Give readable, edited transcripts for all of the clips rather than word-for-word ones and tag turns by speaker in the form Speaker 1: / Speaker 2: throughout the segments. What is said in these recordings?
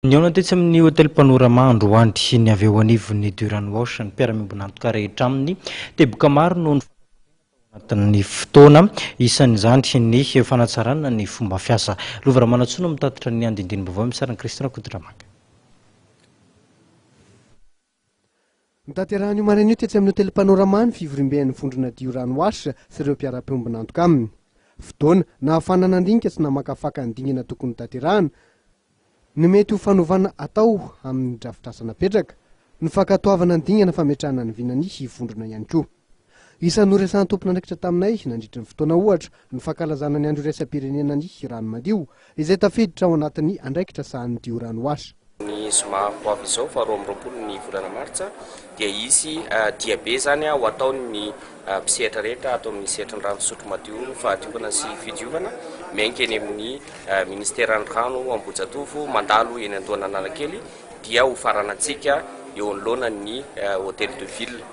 Speaker 1: Nihaona tetsy amin'ny Hotel Panorama androany ny avy eo anivon'ny Duran Wash ny mpiara-miombon'antoka rehetra aminy. Teboka maro no nifanakalozana tao anatin'ny fotoana, isan'izany ny fanatsarana ny fomba fiasa. Lova Ramanantsoa no mitatitra ny andindinim-baovao amin'ny sarin'i Christian Rakotoramanga.
Speaker 2: Notanterahin'io maraina io tetsy amin'ny Hotely Panorama ny fivoriamben'ny vondrona Duran Wash sy ireo mpiara-miombon'antoka aminy. Fotoana nahafahana nandinika sy namakafaka ny dingana tokony hotanterahana, ny mety ho fanovana atao amin'ny drafitrasa napetraka, ny fankatoavana ny dingana fametrahana ny vinany hivondrona ihany koa. Isan'ny noresahan'ny tompon'andraikitra taminay nandritry ny fotoana ohatra ny fankalazana ny andro iraisam-pirenena ny rano madio, izay tafiditra ao anatin'ny andraikitra sahanin'ny Duran Wash.
Speaker 3: Ny zoma ho avy izao faha 22 ny volana martsa dia hisy diabe izany ho ataon'ny mpisehatra rehetra ato amin'ny sehatry ny rano fisotro madio, fahadiovana sy fidiovana, miainga eny amin'ny ministeran'ny rano Ambohijatovo, mandalo eny Andohan'Analakely dia ho faranantsika eo anoloanan'ny Hotel de Ville.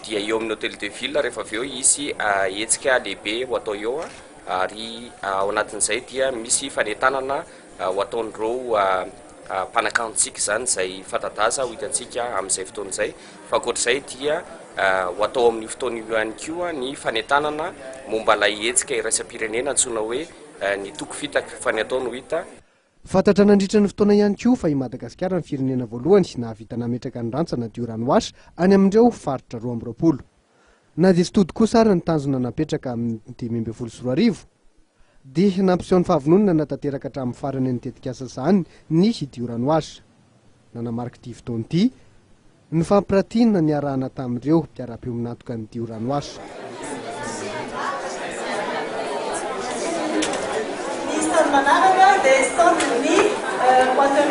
Speaker 3: Dia eo amin'ny Hotel de Ville rehefa avy eo hisy hetsika lehibe ho atao eo ary ao anatin'izay dia misy fanentanana ho ataon'ireo mpanakantontsika izany izay fanta-daza ho hitantsika amin'izay fotoana izay. Fa ankoatr'izay dia ho atao amin'io fotoana io ihany koa ny fanentanana momba ilay hetsika iraisam-pirenena antsoina hoe ny toko fitaka fa ny atao no hita.
Speaker 2: Fantatra nandritra ny fotoana ihany koa fa i Madagasikara ny firenena voalohany nahavita nametraka ny rantsana Diorano-Wash any amin'ireo faritra 22. Na dia tsy tody kosa ary ny tanjona napetraka amin'ny 2015, dia nampiseho ny fahavononana hanatanteraka hatramin'ny farany ny tetikasa izany ny Diorano-Wash. Nanamarika ity fotoana ity ny fampiratiana niarahana tamin'ireo mpiara-piombon'antoka ny Diorano-Wash.
Speaker 4: Ny stand manaraka dia stand ny Quaternaire.